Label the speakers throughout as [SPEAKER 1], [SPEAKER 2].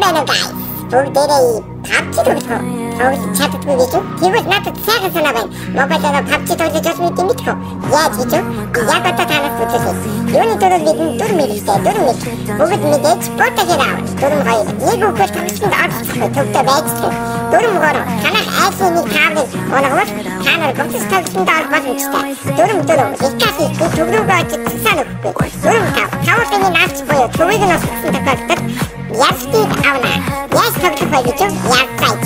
[SPEAKER 1] байна уу, guys? Бүгдээрээ PUBG тоглох уу? Тоглож чаддаггүй гэж үү? Тэгвэл надад сайхан санаа байна. Мобайлаараа PUBG тоглож болно гэдэг мэдэх үү? Яаж гэж үү? Яг одоо танаас үзүүлье. Юуны түрүү бидэнд дүрм хэрэгтэй. Дүрм нэг. Бүгд мэдээж ботахэр аав. Дүрм хоёр. Нэг үгээр тоглолтод оролцохгүй төвдөө байж тэр. Дүрм гурав. Танах айлын нэг тааврыг унгавал та нар гоцос тоглолтод орох боломжтой. Дүрм дөрөв. Итали би төв рүүгээ очиж цусаа өгөхгүй. Дүрм тав. Тавуулын наалч буюу төвийг нь осгосон тохиолдолд ялтыг авна. Яаж тоглох вэ гэж үү? Ялцааж.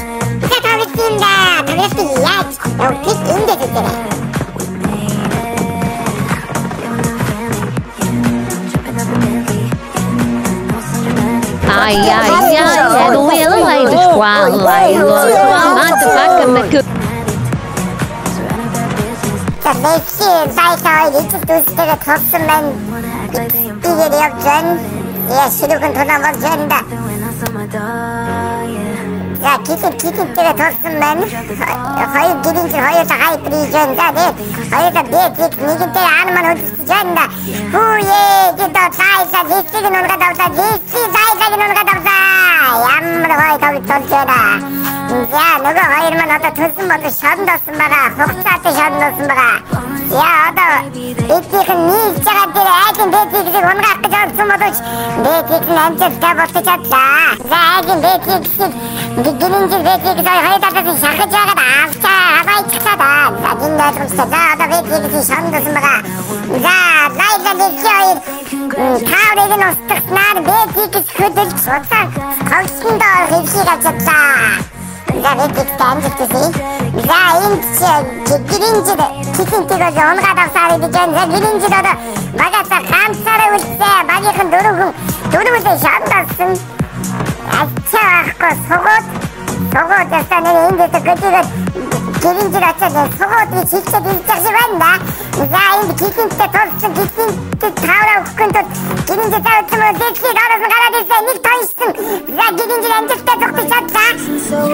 [SPEAKER 1] За тоглолтын да. Тоглолтыг яаж явуулах эндээс үзээрэй.
[SPEAKER 2] Ai, ai, ai,
[SPEAKER 1] За Левси лайлаа эцэс дүүстэйгээ тоглосон байна. Бигээр явж байна. Яа ширүүхэн тулаан болж байна да. За китэнтэйгээ тоглосон байна. Хоёр гэрийн чинь хоёулаа хайпер хийж байна. За тэгээд хоёулаа бэт нэгэнтэй ан маань хөдөлж байна да. Хүүе гэдэг лайлаа Левсиг нь унгаад авлаа. Левси лайлааг нь унгаад авлаа. Ямар гоё тоглож байна. За нөгөө хоёр маань одоо төлсөн болон шоронд болсон байгаа. Хугацаатай шоронд болсон байгаа. За одоо эднийх нь нийлж байгаа дээр айлын бэтийг унгаах гэж орсон боловч бэтийг нь амжилттай болчих чадлаа. За айлын бэтийг гинжил бэтийг хоёр талаас нь шахаж байгаад авчаа аваачихлаа да. За гин ойлгомжтой. За одоо бэтийг шоронд болсон байгаа. За лайла левси хоёр тааврыг нь устгаснаар бэтийг хөдөлж уцаа тоглолтонд орох эрхийг авч чадлаа. За бэтийг амжилт хүсье. За энд гэринжил кисэнтийг бол унгаад авсаар гэж байна. За гэринжил одоо багасаа ганцаараа үлдсэн. Багийнхан дөрөв хүн дөрвөлээ шоронд орсон. Ачаа байхгүй сугууд ястаа нэр энд дэдэг көдийгээд гэринжил очоод сугууд гэж хэлчихэд ирж байгаа шиг байна да. За энд кисэнтэй тулсан кисэнтэй таавраа өгөхгүй тул гэринжил за үлдсэн бол дэглийг араас нь гараад ирсэн. Нэг тоншсон. За гэринжил амжилттай зогтож чадлаа.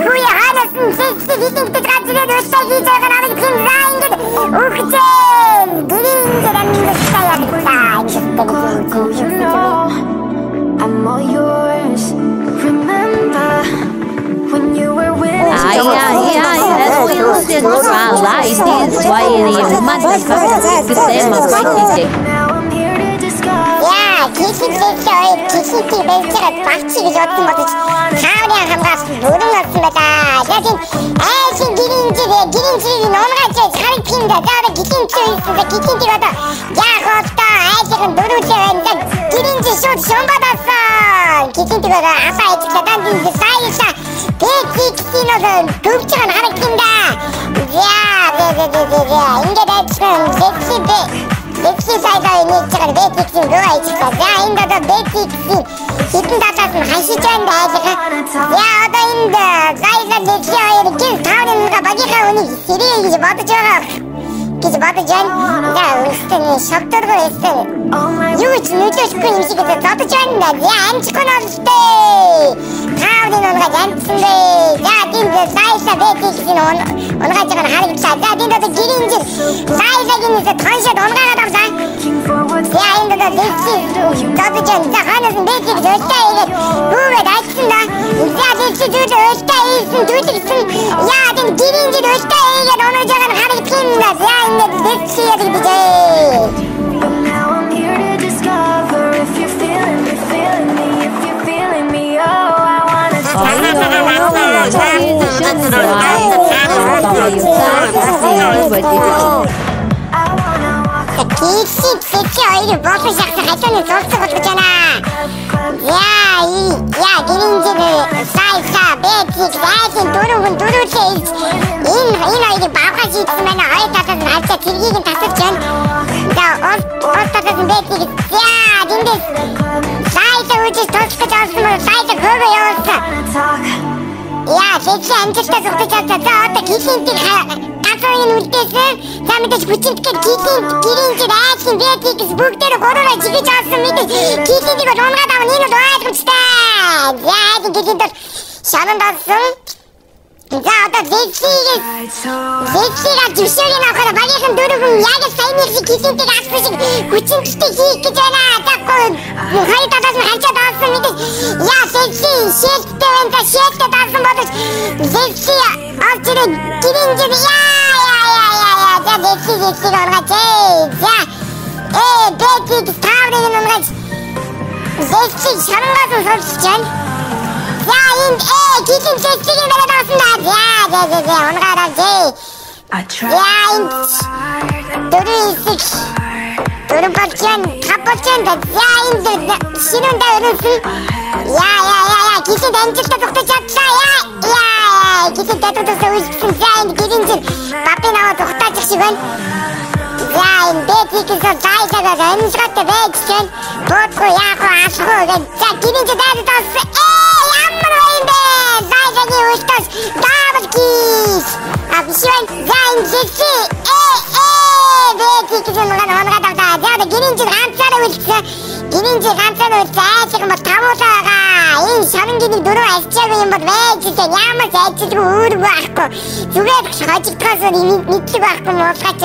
[SPEAKER 1] Хүүе хаанаас нь лэслийг хилэнтэй гарч ирээд үлдээ хийж байгаа харагдах юм. За ингээд өгчээ. Гэринжил амжилттай явлаа. Амжилттай.
[SPEAKER 3] I'm all yours. Remember when you were with me.
[SPEAKER 2] Ai, ai, ai,
[SPEAKER 3] Now I'm here to discover.
[SPEAKER 1] Яа, кисэнтэй хоёр кисэнтэй байж байгаа багчи гэж бодсон боловч тааврын хамгаас бүрэн болсон байлаа. Яг энэ айлын гэринжил гэринжилийг унгааж харагдах юм да. За одоо кисэнтэй байсан. За кисэнтийг одоо яах вэ? Айлын дөрвөлээ байна. За гэринжил шууд шумбаад авсан. Кисэнтийг одоо алаа ижиглээ. Дан дин саяла бэтиксийн одоо гөвч байгаа нь харагдах юм да. За за за за за ингээд ажиллан левси бэ Левси сайлаа нээж байгаа бэтиксийн гоо ажиллаа. За энд одоо бэтиксийн хитэн талаас нь хашиж байна да айлгаа. За одоо энд лайла левси хоёр гэр тааврын багийнхаа үнийг сэрээ гэж бодож байгаа гэж бодож байна. За өстөн шокторгоо өстөн юу ч нөлөөлөхгүй юм шиг бодож байна да. За амжихгүй нь олтой. Тааврын унгаад амжсан дээ. За тэнд лайла бэтиксийн унгааж байгаа нь харагдлаа. За тэнд одоо гэринжил лайлагийн тоншоод унгаагаад авлаа. За энд одоо левси бодож байна. За ханаас нь бэтик зөлтэй хийгээд хүүгээд айцсан да. За левси зүйлээ өлтэй хийсэн зүйлгсэн. Яа тэнд гэринжил өлтэй хийгээд унаж байгаа нь харагдах юм да. За ингээд левси яадаг бижээ.
[SPEAKER 3] But now I'm here to discover if you're feeling me, feeling me, if you're feeling me. Oh, I wanna I wanna walk
[SPEAKER 1] Кисит сэцээ хоёрыг болон шахсан халууны зулцаг болгож байна. Яа, яа гэринжил лайла бэтик лайлын дөрөв хүн дөрвөлээ илж энэ хоёрыг бавхаа шийдсэн байна. Хоёр талаас нь харьцаа цэргийг нь тасалж байна. За уул талаас нь бэтик за тэндээс лайла үжиж туслах гэж олсон бол лайла хөөгөө явуулсан.
[SPEAKER 3] talk.
[SPEAKER 1] Яа, левси амжилттай зогтож чадлаа. За одоо килинтийг галзуурыг нь үлдээсэн. За мэдээж хүчинтгээр килинт гэринжил айлын бэтикс бүгдээр гураараа жигэж олсон мэдээж килинтийг бол унгаад авна. Энэ бол ойлгомжтой. За айлын килинт бол шоронд олсон. За одоо Лексига зөвшөөрийг авахаар багийнхан дөрвөн яг саяны шиг килэнтэйг авсан шиг хүчинтэй хийх гэж байна. За хоёр талаас нь хальчаад авсан мэдээж. Яа Лекси шилдтэй байна. За шилдтэй даасан боловч Лекси авч ирээ гэрэнжир яа яа яа яа яа. За Лексиг онгооч. За Бэтиг таврыг нь онгооч. Лекси шарангаас нь сонсож байна. За энд килэн Лексигийн бариад авсан да. За за за за унгаад авчээ. За энд 4-9 4 болчихсон, 5 болчихсон. За энд шинүүн даа өрөөсөн. Яа яа яа яа килэн амжилттай зогтож чадлаа. Яа яа килэн дадуудаас үйлдсэн. За энд гэрэнжин бабын аваа зогтоочих шиг байна. За энэ Бэтигээс лайлагаас амжилттай байж гэн. Буудгүй яах вэ алах уу гэж. За гэрэнжин дадуудаас ямар юм бэ? Лайлагийн үйлдэл double kill. А биш байна. За энэ Лекси Бэтигээс унгаад авлаа. За одоо гэрэнжин ганцаараа үлдсэн. Гэрэнжин ганцаараа үлдсэн. Айлхан бол тавуулаа байгаа. Энэ шарангийн дөрөв арчаагүй юм бол байж гэн. Ямар ч ажилгүй үүрэг байхгүй. Зүгээр хожигдохоос мэдлэг байхгүй муулгаач.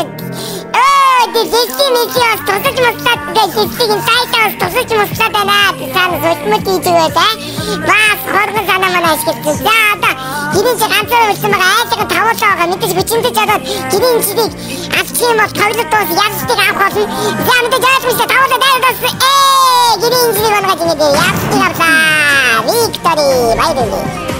[SPEAKER 1] Лекси мэси бас тусаж муслаад Лексигийн сайтаа бас тусаж муслаад байна. Цаана сулмал хийж өгөөд аа. Бас хоргон санаа манай ашигласан. За одоо гэрэнжин ганцаараа үлдсэн байгаа. Айлхан тавуулаа байгаа. Мэдээж хүчинтэй чадаад гэрэнжийг авчих юм бол тоглолт дуус ялалтыг авах болно. За мэдээж ойлгомжтой тавуулаа дайрдаас гэрэнжийг онгож ингээд ялалтыг авлаа. Victory баярлалаа.